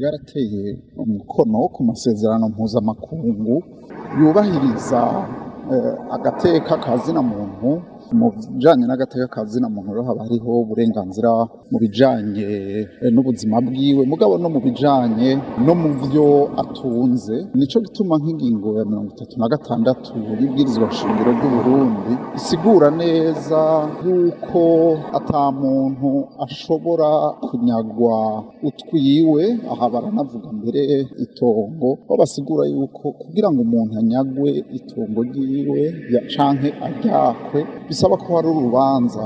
bwarateye umukono ku masezerano mpuzamakungu yubahiriza agateka ka zina muntu. Mu bijanye n'agateka ka zina muntu rero haba hariho uburenganzira mu bijanye n'ubuzima bwiwe, mugabo no mu bijanye no mu vyo atunze. Nico gituma nk'ingingo ya 36 y'ibwirizwa nshingiro ry'Uburundi isigura neza yuko ata muntu ashobora kunyagwa utwiwe. Aha baranavuga mbere itongo, aho basigura yuko kugira ngo umuntu anyagwe itongo ryiwe canke aryakwe bisaba ko hari urubanza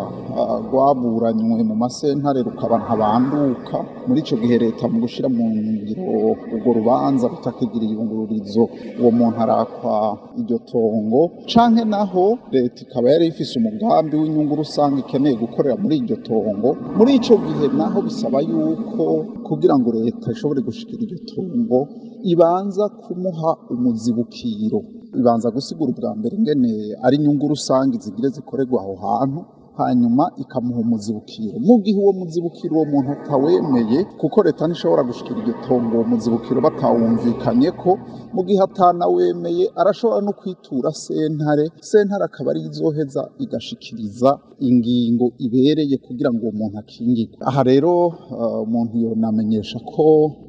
rwaburanywe mu masentare rukaba ntabanduka. Muri ico gihe leta mu gushira mu ngiro urwo rubanza rutakigira iyungururizo, uwo muntu arakwa iryo tongo, canke naho leta ikaba yari ifise umugambi w'inyungu rusange ikeneye gukorera muri iryo tongo. Muri ico gihe naho bisaba yuko kugira ngo leta ishobore gushikira iryo tongo ibanza kumuha umuzibukiro, ibanza gusigura ubwa mbere ingene ari inyungu rusange zigire zikorerwa aho hantu, hanyuma ikamuha umuzibukiro. Mu gihe uwo muzibukiro uwo muntu atawemeye, kuko leta ntishobora gushikira iryo tongo uwo muzibukiro batawumvikanye ko, mu gihe atanawemeye arashobora no kwitura sentare, sentare akaba ari izoheza igashikiriza ingingo ibereye kugira ngo uwo muntu akingirwe. Aha rero umuntu yonamenyesha ko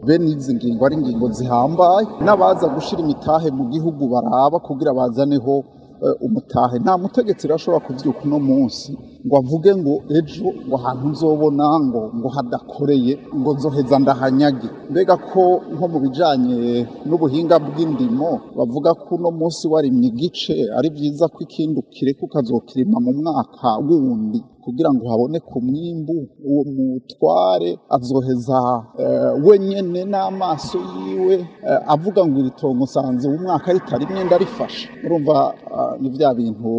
bene izi ngingo ari ingingo zihambaye, n'abaza gushira imitahe mu gihugu baraba kugira bazaneho umutahe. Nta mutegetsi rero ashobora kuvyuka uno munsi ngo avuge ngo ejo ngo ahantu nzobona ngo hadakoreye ngo nzoheza ndahanyage. Mbega ko nko mu bijanye n'ubuhinga bw'indimo bavuga ko uno munsi warimye igice ari vyiza ko ikindi ukireka ukazokirima mu mwaka wundi kugira ngo haboneke umwimbu, uwo mutware azoheza wenyene n'amaso yiwe avuga ngo iri tongo nsanze umwaka ritarimye ndarifashe. Urumva ni vya bintu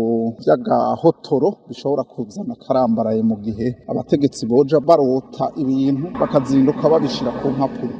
vy'agahotoro bishobora kuzana akarambaraye mu gihe abategetsi boja barota ibintu bakazinduka babishira ku mpapuro.